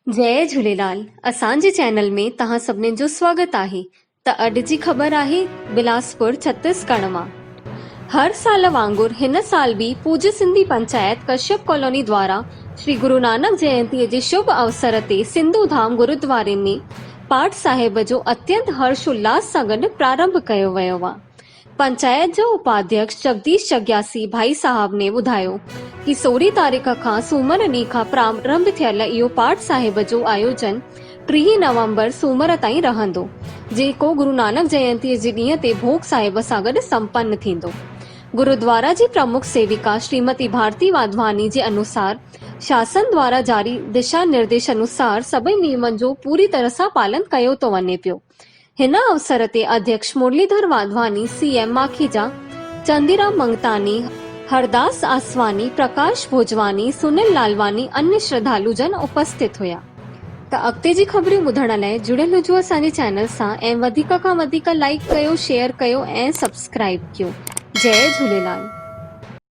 جئي جهوليلال اسان جي چينل ۾ توهان سڀني جو سواگت آهي ته اڄ جي خبر آهي بلاسپور ڇتيس ڳڙهه مان هر سال وانگر هن سال به پوڄ سنڌي پنچائيت ڪشيپ ڪالوني دوارا شري گرو نانڪ جينتي جي شڀ اوسر تي سنڌو ڌام گرودواري ۾ پاٺ صاحب جو اتينت هرش الاس سان گڏ پرارنڀ ڪيو ويو آ. پنچائت جو اپاڌيڪش جگديش جگياسي ڀائي صاحب ني ٻڌايو ڪي سورهين تاريخ کان سومر ڏينهن کان پرارنڀ ٿيل اهو پاٺ صاحب جو آيوجن 30 نومبر سومر تائين رهندو جيڪو گرو نانڪ جينتي جي ڏينهن تي ڀوڳ صاحب سان گڏ سمپن ٿيندو. گرودوارا جي پرمک سيويڪا شريمتي ڀارتي واڌواني جي انوسار شاسن دوارا جاري دشا نرديش انوسار سڀئي نيمن جو پوري طرح سان پالن ڪيو ٿو وڃي پيو. هن اوسر تي اڌيڪش مرليڌر واڌواني، سي ايم ماکيجا، چنديرام منگتاني، هرداس آسواني، پرڪاش ڀوڄواني، سنيل لالواني انيه شرڌالو جن اپسٿت هيا. ته اڳتي جي خبريون ٻڌڻ لاء جڙيل هجو اسان جي چينل سان ۽ وڌيڪ کان وڌيڪ لائيڪ ڪيو شيئر ڪيو ۽ سبسڪرائيب ڪيو جئي جهوليلال.